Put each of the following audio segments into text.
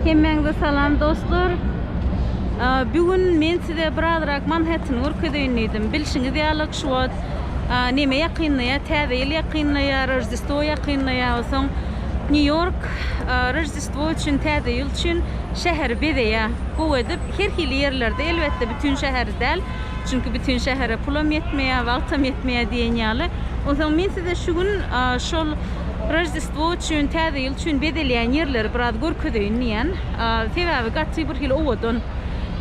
Hemmäňize salam dostlar. Bu gün men size birazrak Manhattany görkezeýin diýdim. Bilşiňiz ýaly şu wagt neme ýakynlaýar, Täze ýyl ýakynlaýar, Roždestwo ýakynlaýar. Onsoň Nýu-Ýork Roždestwo üçin, Täze ýyl üçin şäheri bezeýär. Gowy edip, her hili ýerlerde, elbetde bütin şäheri däl. Çünki bütin şähere pulam ýetmeýär, wagtam ýetmeýär diýen ýaly. Onsoň men size şu gün şol Roždestwo üçin, Täze ýyl üçin bezelýän ýerleri biraz görkezeýin diýýän. Sebäbi gaty bir hili owadan.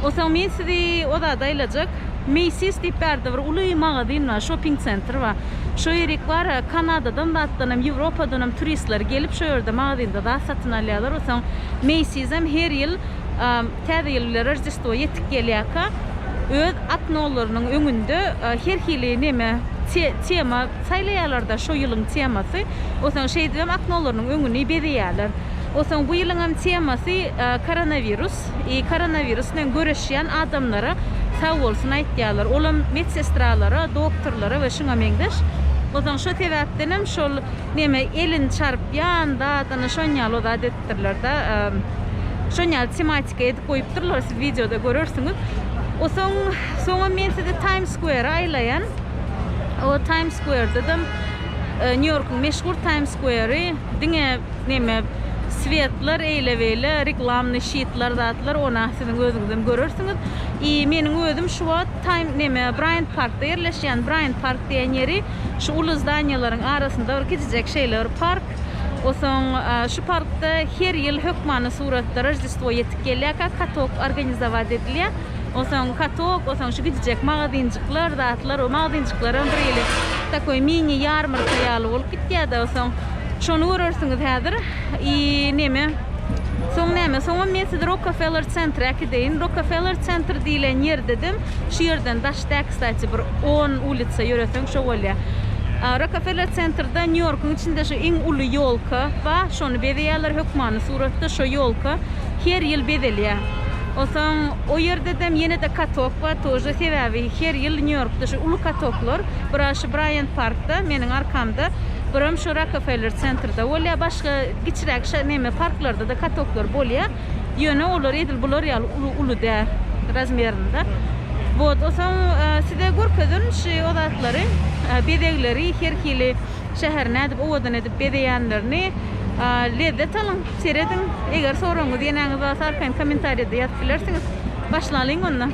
Onsoň men sizi o zada aýlajak. Macy's diýip bärde bir uly magazin bar, şopping sentr bar. Şo ýerik bar, Kanadadan zatdanam, Ýewropadanam turistler gelip şo ýerde magazinde zat satyn alýarlar. Onsoň Macy's-em her ýyl Täze ýyl bilen Roždestwo ýetik gelýärkä öz oknolarynyň öňünde her hili neme tema saýlaýarlar-da şo ýylyň temasy. Onsoň şeýdibem oknolarynyň öňüni bezeýärler. Onsoň bu ýylyňam temasy koronawirus i koronawirus bilen göreşýän adamlara sag bolsun aýtýarlar. Olam medsestralara, doktorlara we şuňa meňzeş. Onsoň şo sebäpdenem şol neme elini çarpýan zat ana şon ýaly o zat edipdirler-de. Şon ýaly tematika edip goýupdyrlar, siz wideoda görersiňiz. Osoň soňam men sizi Times Square-e aýlaýan. O Times Square-de-de Nýu-Ýorkuň meşhur Times Square-i diňe neme svetler eýle-beýle reklamnyý şitler zatlar ona siziň özüňizem görersiňiz. I meniň özüm şu wagt Time neme Braýant Parkda ýerleşýän. Braýant Park diýen ýeri şu uly zdaniýalaryň arasynda bir kiçijek şeýle bir park. Osoň şu parkda her ýyl hökmany suratda Roždestwo ýetip gelýärkä katok organizowat edilýär. Osoň katok, osoň şu gidijek magazinjikler, zatlar, o magazinjiklaram bir hili takoý mini ýarmarka ýaly bolup gitýär-de, osoň şony görersiňiz häzir. I neme, soň näme, soňam men sizi Rockefeller Centre äkideýin. Rockefeller Centre diýlen ýerdedem şu ýerden daş däl, kstati, bir on ulica ýöreseň şo bolýar. Rockefeller Centrede Nýu-Ýorkuň içinde şu iň uly ýolka bar, şony bezeýärler hökmany suratda, şo ýolka her ýyl bezelýär. Onsoň o ýerdedem ýene-de katok bar тоже, sebäbi her ýyl Nýu-Ýorkda şu uly katoklar, bir-ä şu Braýant parkda, meniň arkamda, birem şu Rockefeller Centrde bolýar. Başga kiçiräk şa neme parklarda-da katoklar bolýar. Ýöne olar edil bular ýaly uly uly däl razmerinde. Wot, onsoň size görkezerin şu o zatlary, bezegleri, her hili şäheri nädip owadan edip bezeýänlerini. Lezzet alyň, serediň. Eger soragyňyz ýenäňiz bolsa arkaýyn kommentariýada ýazyp bilersiňiz. Başlalyň onda.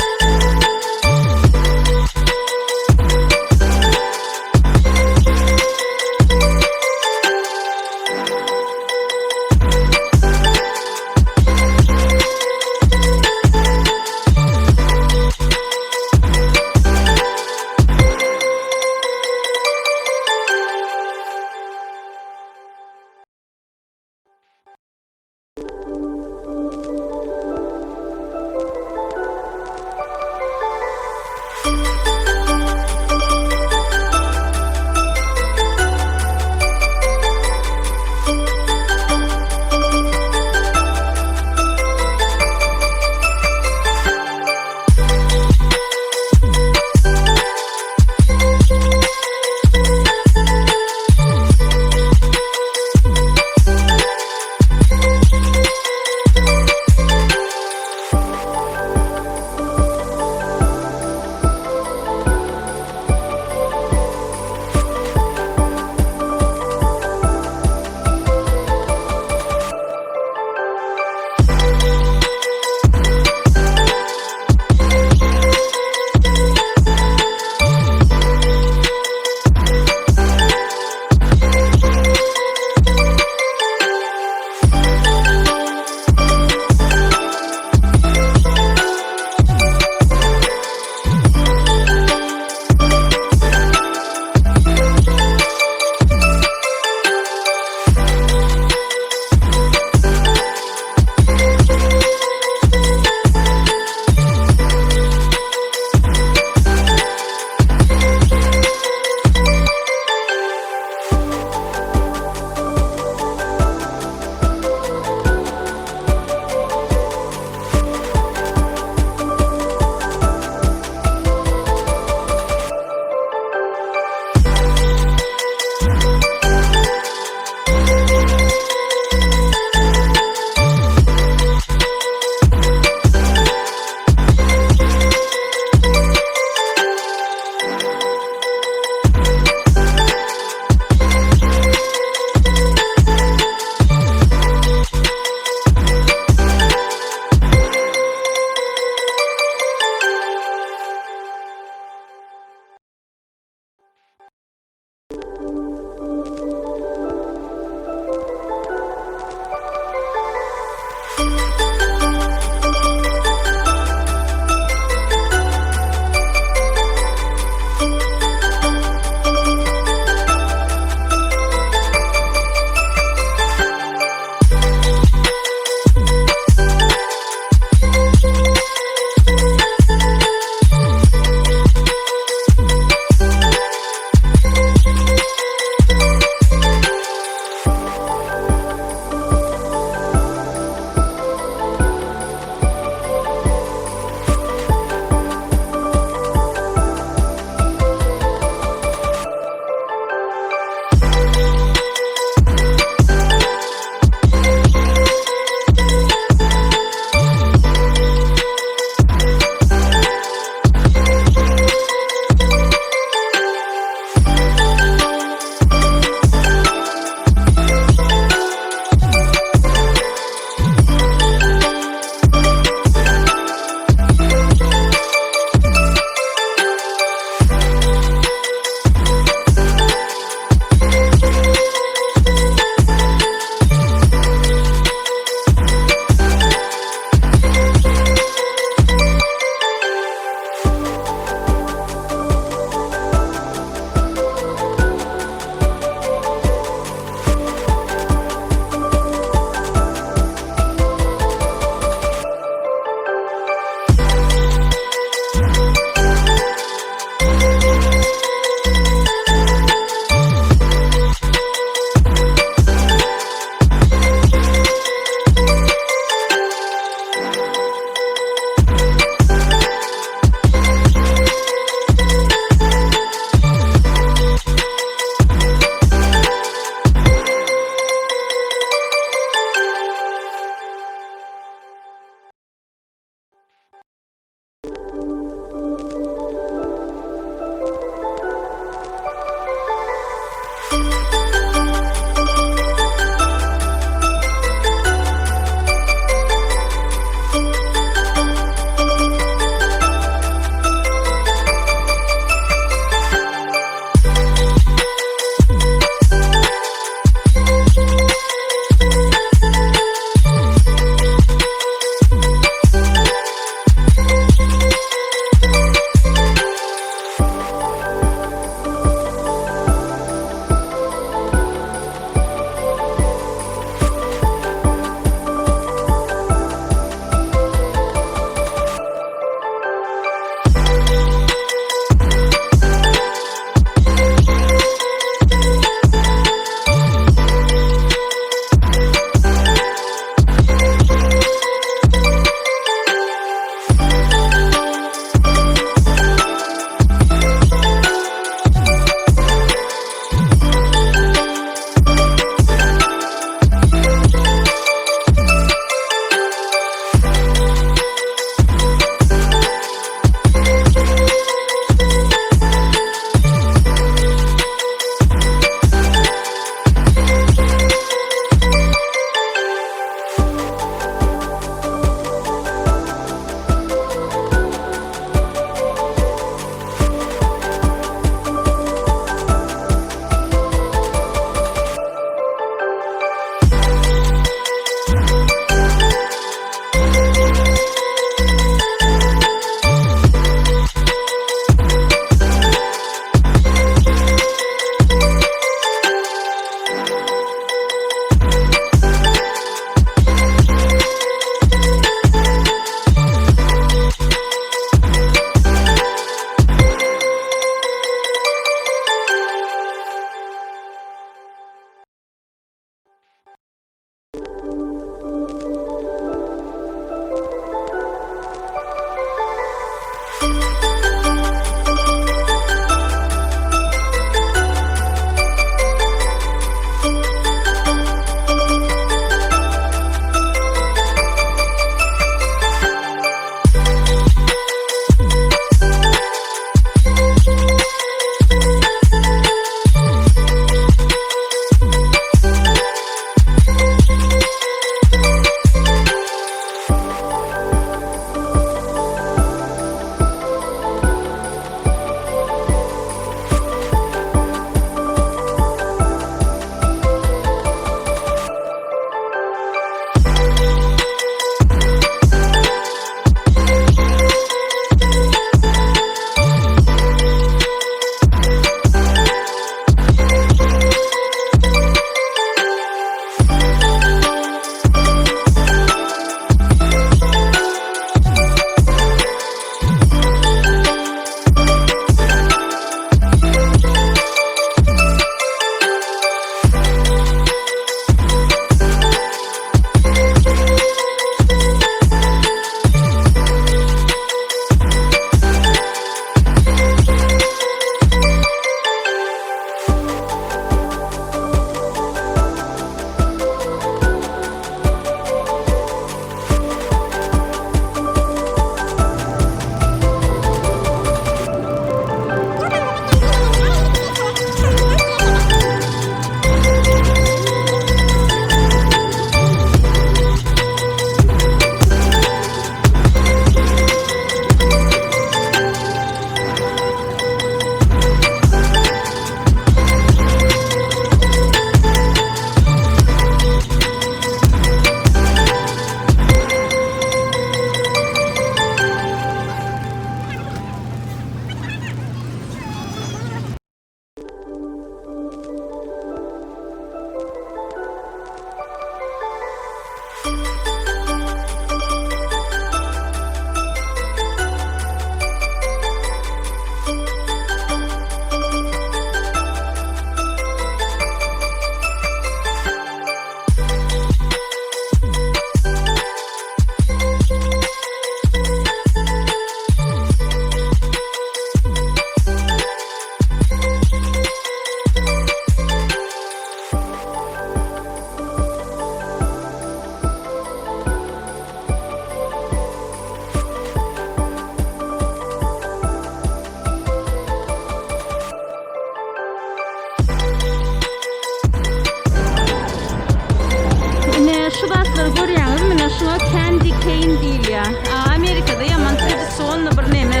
şu zatlary görýäňiz, mine şuňa candy cane diýilýär. Amerikada ýaman tradisionny bir neme.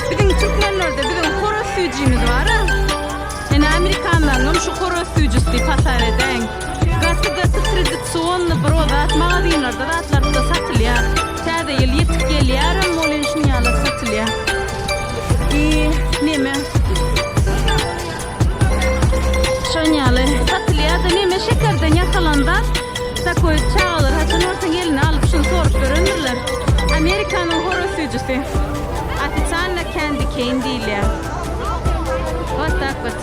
Biziň türkmenlerde biziň horaz süýjimiz bar-a. Ine amerikanlaryňam şu horaz süýjüsi diýip hasap edäýiň. Gaty gaty tradisionny bir o zat magazinlerde zatlarda satylýar. Täze ýyl ýetip gelýärem welin şunýalar satylýar. I neme? Şon ýaly satylýar-da neme şekerden ýasalan zat. Takoý çagalar haçan görseň eline alyp şuny sorup ýörendirler. Amerikanyň horaz süýjüsi. Ofitsialno candy cane diýilýär. Вот так вот.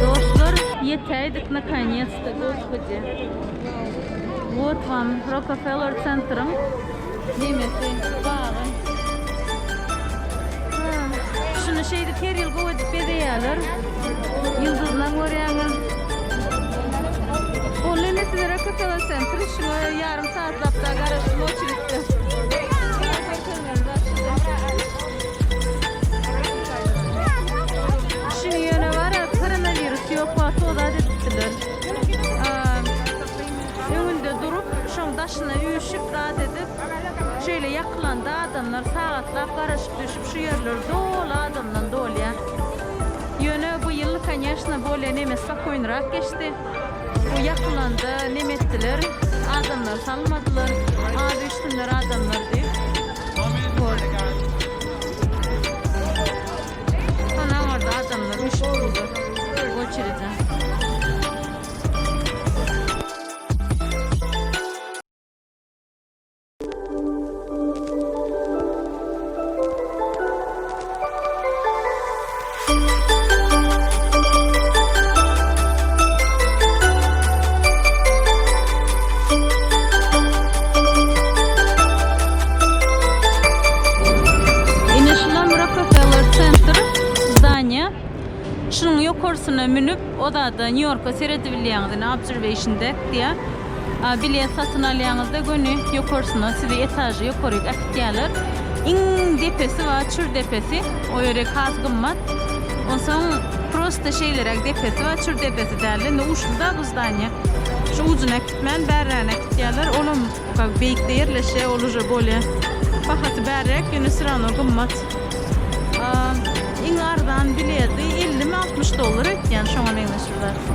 Dostlar, ýetäýdik nakonec-to, gospodi. Вот вам Rockefeller Centeriň nemesi, bagy. Şuny şeýdip her ýyl gowy edip bezeýärler. Ýyldyzynam görýäňiz. Boldy indi size Rockefeller Center. Şuňa ýarym sagatlap daha garaşdym oçeritde. Şuny ýöne bar-a koronawirus ýok wagty o zat edipdiler. Öňünde durup, şoň daşyna üýşüp zat edip, şeýle ýakylanda adamlar sagatlap garaşyp düşüp şu ýerler doly adamdan dolýar. Ýöne bu ýyl koneşno bolýa neme spokoýnyrak geçdi. Bu ýakylanda neme etdiler, adamlar salmadylar, az üýşsünler adamlar diýip. Bol. Hana orada adamlar üýşüp durdy. Oçeride. Ine şulam Rockefeller Center zdaniýa. Şunuň ýokarsyna münüp, o zada Nýu-Ýorka seredibilýäňiz, ine observation deck diýýär. Bilet satyn alýaňyzda göni ýokarsyna sizi etaža ýokaryk äkitýärler. Iň depesi bar, çür depesi. O ýeri has gymmat. Onsoň prosta şeýleräk depesi bar, çür depesi däldi. Indi uçly-da bu zdaniýa. Şu ujuna äkitmän, bärrägine äkitýärler. Olam kak beýikde ýerleşýär, ol uje bolýa. Bahasy bärräk, ýöne все равно gymmat. Iň arzan bileti 50 mi 60 dollar öýtýän, şoňa meňzeş bir zat.